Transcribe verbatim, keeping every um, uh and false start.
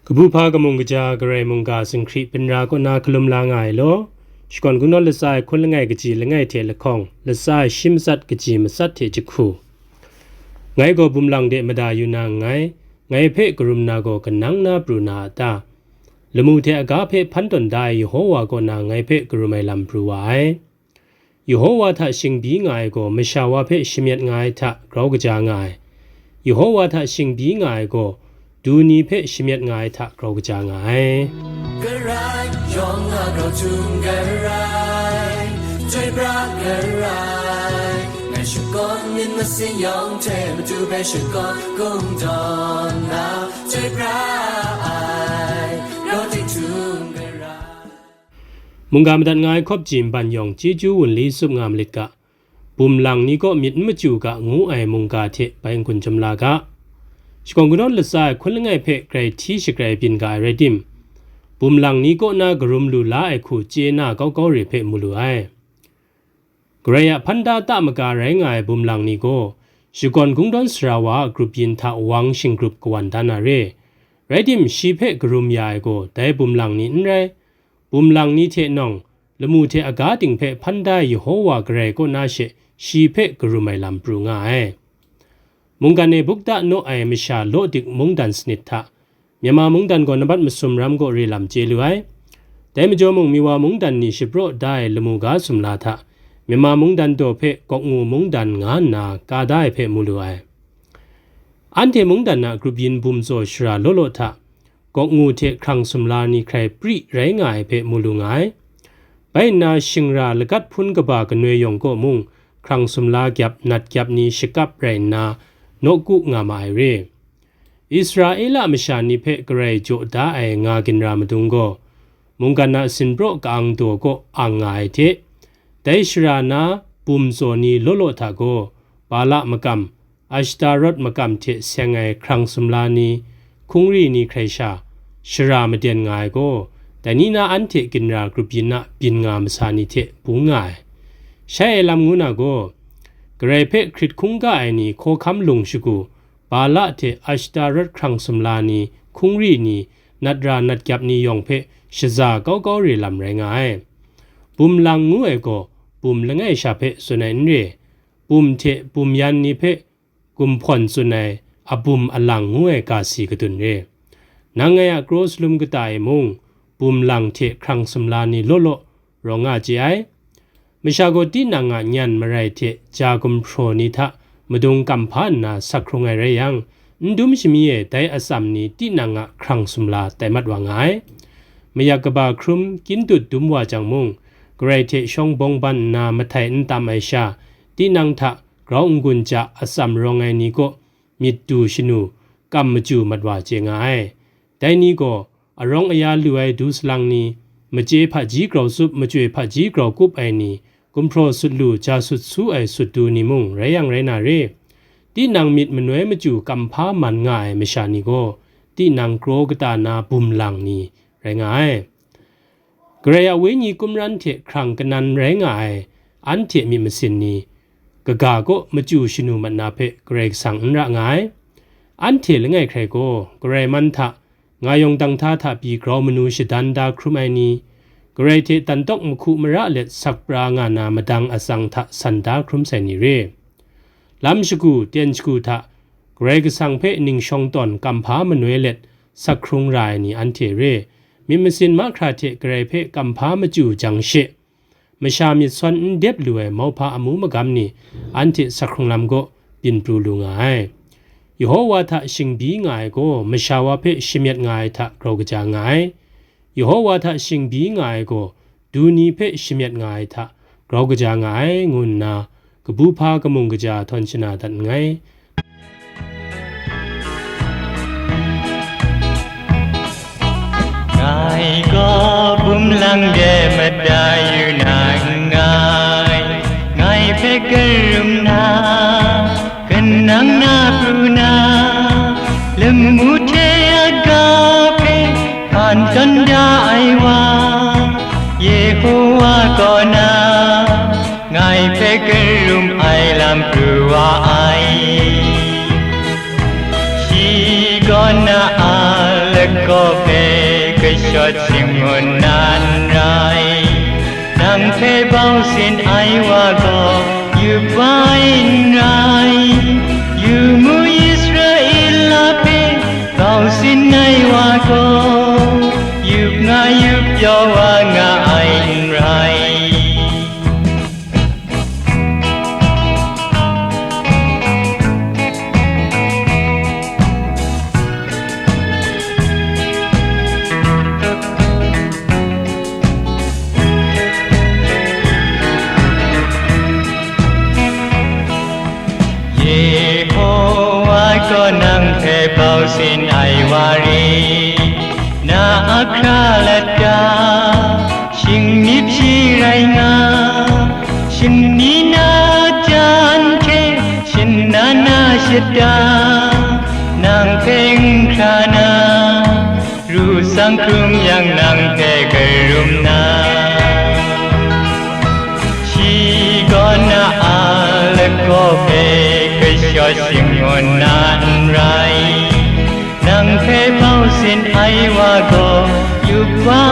Kabu hpa kamung kaja Karai mungga singhkri binra kaw na hkalum la nga ai law, shakawn kungdawn latsa ai hkun langai kaji langai hte lahkawng, latsa ai shi matsat kaji matsat hte jahku. Ngai gaw bumlang de mada yu na nngai, ngai hpe karum na gaw kanang na pru na a ta? Lamu hte aga hpe hpan tawn da ai Yehowa kaw na ngai hpe karum ai lam pru wa ai. Yehowa hta shingbyi nga ai gaw masha wa hpe shamyet nga ai hta grau kaja nga ai. Yehowa hta shingbyi nga ai gaw du ni hpe shamyet nga ai hta grau kaja nga ai. Karai yawng a grau htum karai, chyoi pra karai, ngai shakawn myit masin yawng hte matu hpe shakawn kungdawn na, chyoi pra ai, grau ting htum karai. Mungga madat nga ai hkawp ji nban yawng chyeju wunli tsup nga malit ga, bumlang ni kaw myit n machyu ga ngu ai mungga hte bai n-gun chyum la ga. Shakawn kungdawn latsa ai hkun langai hpe grai hti shagrai byin ga ai rai tim, bumlang ni kaw na karum lu la ai hku chye na kau kau re hpe mu lu ai. Karai a hpan da ta maga rai nga ai bumlang ni gaw, shakawn kungdawn sara wa a grup yin hta wang shinggrup kawan da na re. Rai tim, shi hpe karum ya ai gaw dai bumlang ni n rai, bumlang ni hte nawng, lamu hte aga ting hpe hpan da ai Yehowa Karai kaw na she shi hpe karum ai lam pru nga ai. Mungkan e bukda naw ai masha law dik mungdan sanit hta, Myanmar mungdan gaw nambat masum ram gaw re lam chye lu ai. Dai majaw mung, Miwa mungdan ni shapraw da ai lamu ga sumla hta, Myanmar mungdan daw hpe Kawkngu mungdan nga nna ka da ai hpe mu lu ai. Anhte mungdan a grup yin bum tsaw shara law law hta, Kawkngu hte hkrang sumla ni hkrai pri rai nga ai hpe mu lu nga ai. Bai nna, shingra lagat hpun kaba kanoi yawng kaw mung, hkrang sumla gyap nat gyap ni shakap rai nna, nawku nga ma ai re. Israela masha ni hpe Karai jaw da ai nga ginra madung gaw, mungkan a sinpraw ka-ang daw kaw ang nga ai hte, dai shara na bum tsaw ni law law hta gaw, Bala makam, Ashtarot makam hte seng ai hkrang sumla ni, hkungri ni hkrai sha, shara maden nga ai gaw, dai ni na anhte ginra grup yin a byin nga masa ni hte bung nga ai. Shai ai lam ngu na gaw, Karai hpe hkrit hkungga ai ni hkawhkam lung shagu, Bala hte Ashtarot hkrang sumla ni, hkungri ni, nat ra nat gyap ni yawng hpe shaza kau kau re lam rai nga ai. Bum lang ngu ai gaw, bum langai sha hpe tsun ai n re. Bum hte bum yan ni hpe gumhpawn tsun ai, abum alang ngu ai ga si kadun re. Nang ngai a kraw salum kata e mung, bum lang hte hkrang sumla ni law law rawng nga chye ai. Masha gaw tinang a nyan marai hte ja gumhpraw ni hta madung kam hpa nna sak hkrung ai rai yang, n dum shami e dai atsam ni tinang a hkrang sumla tai mat wa nga ai. Mayak kaba hkrum kyin dut dum wa jang mung, Karai hte shawng bawng ban nna mahtai n tam ai sha, tinang hta grau n-gun ja atsam rawng ai ni kaw myit du shanu, kam machyu mat wa chye nga ai. Dai ni gaw, arawng aya lu ai du salang ni, machye hpaji grau tsup, machyoi hpaji grau kup ai ni, gumhpraw sut lu ja sut su ai sut du ni mung rai yang rai na re. Tinang myit manoi machyu kam hpa man nga ai masha ni gaw, tinang kraw kata na bum lang ni rai nga ai. Karai a Wenyi kumran hte hkrang kanan rai nga ai anhte myit masin ni, kaga kaw machyu shanu mat na hpe Karai Kasang n ra nga ai. Anhte langai hkrai gaw, Karai man hta, nga yawng dang hta hta pyi grau manu shadan da hkrum ai ni, Karai hte dan tawk mahku mara let sak pra nga na madang atsang hta san da hkrum sai ni re. Lam shagu, ten shagu hta, Karai Kasang hpe ning shawng tawn kam hpa manoi let sak hkrung ra ai ni anhte re. Myit masin mahkra hte Karai hpe kam hpa machyu jang she, masha myit sawn n dep lu ai mauhpa amu magam ni anhte sak hkrung lam gaw byin pru lu nga ai. Yehowa hta shingbyi nga ai gaw, masha wa hpe shamyet nga ai hta grau kaja nga ai. Yehowa hta shingbyi nga ai gaw, du ni hpe shamyet nga ai hta grau kaja nga ai, ngu nna, kabu hpa kamung kaja htawn shana dat nngai. Ngai gaw bum lang de madai yu na nngai, ngai hpe karum na, kanang na pru na, lamu hte aga hpe hkan tawn da ai wa, Yehowa kaw na, ngai hpe karum ai lam pru wa ai. Shi kaw na a lagaw kashawt shangun na n rai. Nang hpe bau sin ai wa gaw, yup wa ai n rai. Yu mu, Israela hpe bau sin ai wa gaw, yup nga yup pyaw wa nga ai n rai. Yehowa gaw nang hpe bau sin ai wa re, na ahkra lata, shingmyit shi rai nga, shani na jan hte shana na shata, nang hpe n hkra na, ru tsang hkrum yang nang hpe karum na, shi gaw na a lagaw hpe kashawt shangun na n rai. Nang hpe bau sin ai wa gaw, yup wa